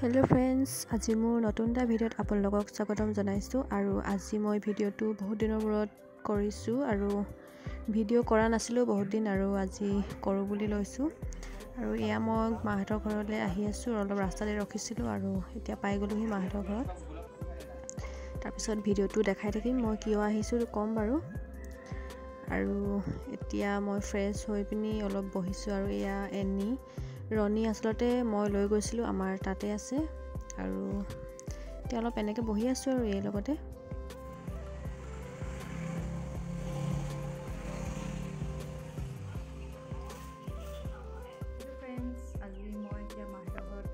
Hello' friends, আজি মোৰ নতুন এটা ভিডিঅ'ত আপোনালোকক স্বাগতম জনাইছোঁ। আৰু আজি মই ভিডিঅ'টো বহুত দিনৰ মূৰত কৰিছোঁ আৰু ভিডিঅ' কৰা নাছিলোঁ বহুত দিন, আৰু আজি কৰোঁ বুলি লৈছোঁ। আৰু এয়া মই মাহঁতৰ ঘৰলৈ আহি আছোঁ, অলপ ৰাস্তাতে ৰখিছিলোঁ আৰু এতিয়া পাই গ'লোহি মাহঁতৰ ঘৰত। তাৰপিছত ভিডিঅ'টো দেখাই থাকিম, মই কিয় আহিছোঁ ক'ম বাৰু। আৰু এতিয়া মই ফ্ৰেছ হৈ পিনি অলপ বহিছোঁ। আৰু এয়া এনি ৰণী আচলতে মই লৈ গৈছিলোঁ, আমাৰ তাতে আছে। আৰু এতিয়া অলপ এনেকৈ বহি আছোঁ আৰু এই লগতে। ফ্ৰেণ্ডছ, আজি মই এতিয়া মাহঁতৰ ঘৰত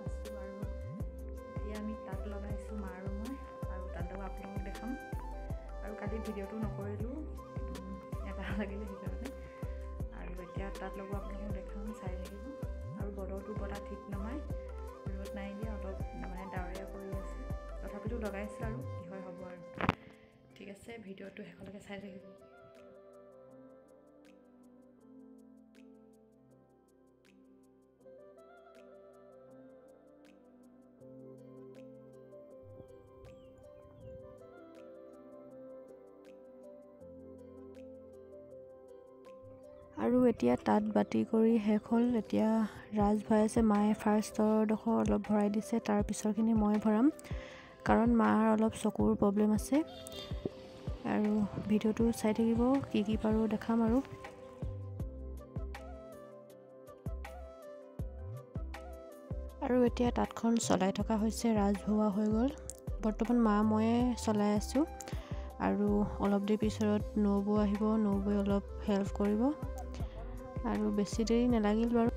আছোঁ আৰু এতিয়া আমি তাঁত লগাইছোঁ মা আৰু মই, আৰু তাঁত লগা আপোনালোকক দেখাম। আৰু কালি ভিডিঅ'টো নকৰিলোঁ, এলাহ লাগিলে সেইকাৰণে। আৰু এতিয়া তাঁত লগোৱা আপোনালোকক দেখাম, চাই থাকিব। আৰু বতৰটো বতাহ ঠিক নহয়, ৰ'দ নাই দিয়া, অলপ মানে ডাৱৰীয়া কৰি আছে, তথাপিতো লগাইছোঁ আৰু কি হয় হ'ব আৰু। ঠিক আছে, ভিডিঅ'টো শেষলৈকে চাই থাকিব। আৰু এতিয়া তাঁত বাতি কৰি শেষ হ'ল। এতিয়া ৰাজ ভৰাই আছে, মায়ে ফাৰ্ষ্টৰডোখৰ অলপ ভৰাই দিছে, তাৰ পিছৰখিনি মই ভৰাম, কাৰণ মাৰ অলপ চকুৰ প্ৰব্লেম আছে। আৰু ভিডিঅ'টো চাই থাকিব, কি কি পাৰোঁ দেখাম। আৰু আৰু এতিয়া তাঁতখন চলাই থকা হৈছে, ৰাজ ভৰোৱা হৈ গ'ল। বৰ্তমান মা ময়ে চলাই আছোঁ। আৰু অলপ দেৰি পিছত নবৌ আহিব, নবৌৱে অলপ হেল্প কৰিব। আৰু বেছি দেৰি নালাগিল বাৰু।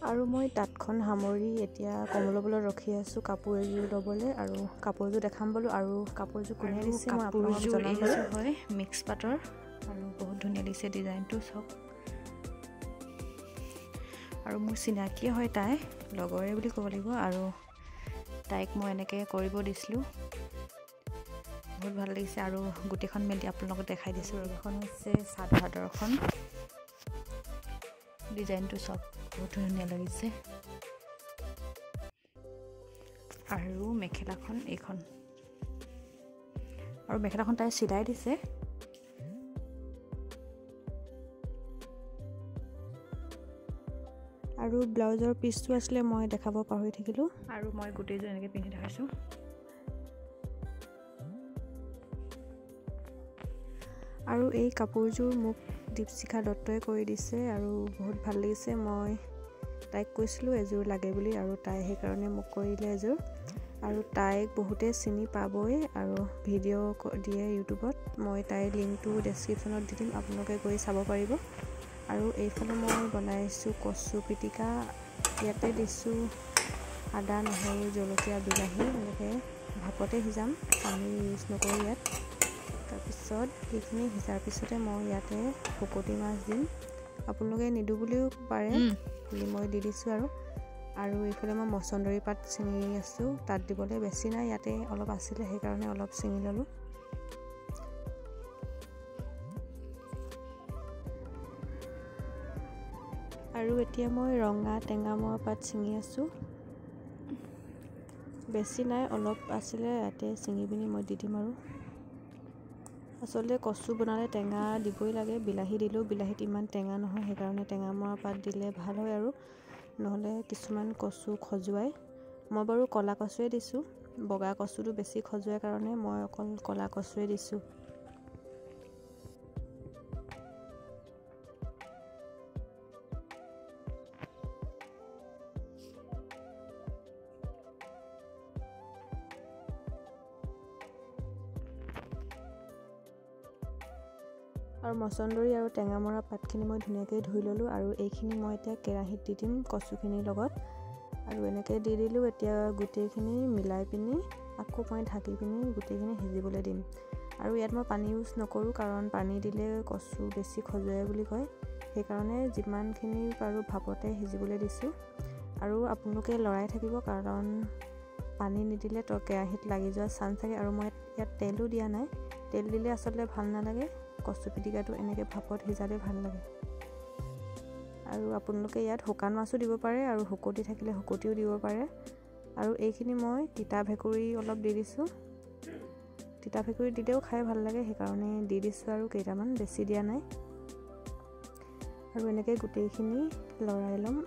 আৰু মই তাঁতখন সামৰি এতিয়া কমলবলৈ ৰখি আছোঁ কাপোৰ এযোৰ ল'বলৈ। আৰু কাপোৰযোৰ দেখাম বোলো। আৰু কাপোৰযোৰ কোনে দিছে মই আপোনালোকক জনাম বাৰু। হয়, মিক্স পাটৰ আৰু বহুত ধুনীয়া লাগিছে ডিজাইনটো চব। আৰু মোৰ চিনাকিয়ে হয়, তাই লগৰে বুলি ক'ব লাগিব। আৰু তাইক মই এনেকৈ কৰিব দিছিলোঁ, বহুত ভাল লাগিছে। আৰু গোটেইখন মেলি আপোনালোকক দেখাই দিছোঁ। এইখন হৈছে চাদৰখন, ডিজাইনটো চব বহুত ধুনীয়া লাগিছে। আৰু মেখেলাখন এইখন, আৰু মেখেলাখন তাই চিলাই দিছে। আৰু ব্লাউজৰ পিচটো আছিলে, মই দেখাব পাহৰি থাকিলোঁ। আৰু মই গোটেইযোৰ এনেকৈ পিন্ধি দেখাইছোঁ। আৰু এই কাপোৰযোৰ মোক দীপশিখা দত্তই কৰি দিছে আৰু বহুত ভাল লাগিছে। মই তাইক কৈছিলোঁ এযোৰ লাগে বুলি, আৰু তাই সেইকাৰণে মোক কৰিলে এযোৰ। আৰু তাইক বহুতে চিনি পাবই আৰু ভিডিঅ' দিয়ে ইউটিউবত। মই তাইৰ লিংকটো ডেছক্ৰিপশ্যনত দি দিম, আপোনালোকে গৈ চাব পাৰিব। আৰু এইফালে মই বনাইছোঁ কচু পিটিকা। ইয়াতে দিছোঁ আদা, নহৰু, জলকীয়া, বিলাহী, এনেকৈ ভাপতে সিজাম, পানী ইউজ নকৰোঁ ইয়াত। তাৰপিছত এইখিনি সিজাৰ পিছতে মই ইয়াতে শুকতি মাছ দিম। আপোনালোকে নিদোঁ বুলিও পাৰে, বুলি মই দি দিছোঁ। আৰু আৰু এইফালে মই মচন্দৰী পাত ছিঙি আছোঁ তাত দিবলৈ। বেছি নাই, ইয়াতে অলপ আছিলে, সেইকাৰণে অলপ ছিঙি ল'লোঁ। আৰু এতিয়া মই ৰঙা টেঙামৰা পাত ছিঙি আছোঁ, বেছি নাই, অলপ আছিলে, ইয়াতে ছিঙি পিনি মই দি দিম। আৰু আচলতে কচু বনালে টেঙা দিবই লাগে, বিলাহী দিলেও বিলাহীত ইমান টেঙা নহয়, সেইকাৰণে টেঙামৰা পাত দিলে ভাল হয়। আৰু নহ'লে কিছুমান কচু খজুৱাই। মই বাৰু ক'লা কচুৱে দিছোঁ, বগা কচুটো বেছি খজুৱাই কাৰণে মই অকল ক'লা কচুৱে দিছোঁ। আৰু মচন্দৰী আৰু টেঙামৰা পাতখিনি মই ধুনীয়াকৈ ধুই ল'লোঁ। আৰু এইখিনি মই এতিয়া কেৰাহীত দি দিম কচুখিনিৰ লগত। আৰু এনেকৈ দি দিলোঁ। এতিয়া গোটেইখিনি মিলাই পিনি আকৌ মই ঢাকি পিনি গোটেইখিনি সিজিবলৈ দিম। আৰু ইয়াত মই পানী ইউজ নকৰোঁ, কাৰণ পানী দিলে কচু বেছি খজুৱাই বুলি কয়। সেইকাৰণে যিমানখিনি পাৰোঁ ভাপতে সিজিবলৈ দিছোঁ। আৰু আপোনালোকে লৰাই থাকিব, কাৰণ পানী নিদিলে তো কেৰাহীত লাগি যোৱাৰ চান্স থাকে। আৰু মই ইয়াত তেলো দিয়া নাই। তেল দিলে আচলতে ভাল নালাগে কচু পিটিকাটো, এনেকৈ ভাপত সিজালে ভাল লাগে। আৰু আপোনালোকে ইয়াত শুকান মাছো দিব পাৰে আৰু শুকতি থাকিলে শুকতিও দিব পাৰে। আৰু এইখিনি মই তিতা ভেকুৰী অলপ দি দিছোঁ। তিতা ভেকুৰী দিলেও খাই ভাল লাগে, সেইকাৰণে দি দিছোঁ আৰু কেইটামান, বেছি দিয়া নাই। আৰু এনেকৈ গোটেইখিনি লৰাই ল'ম।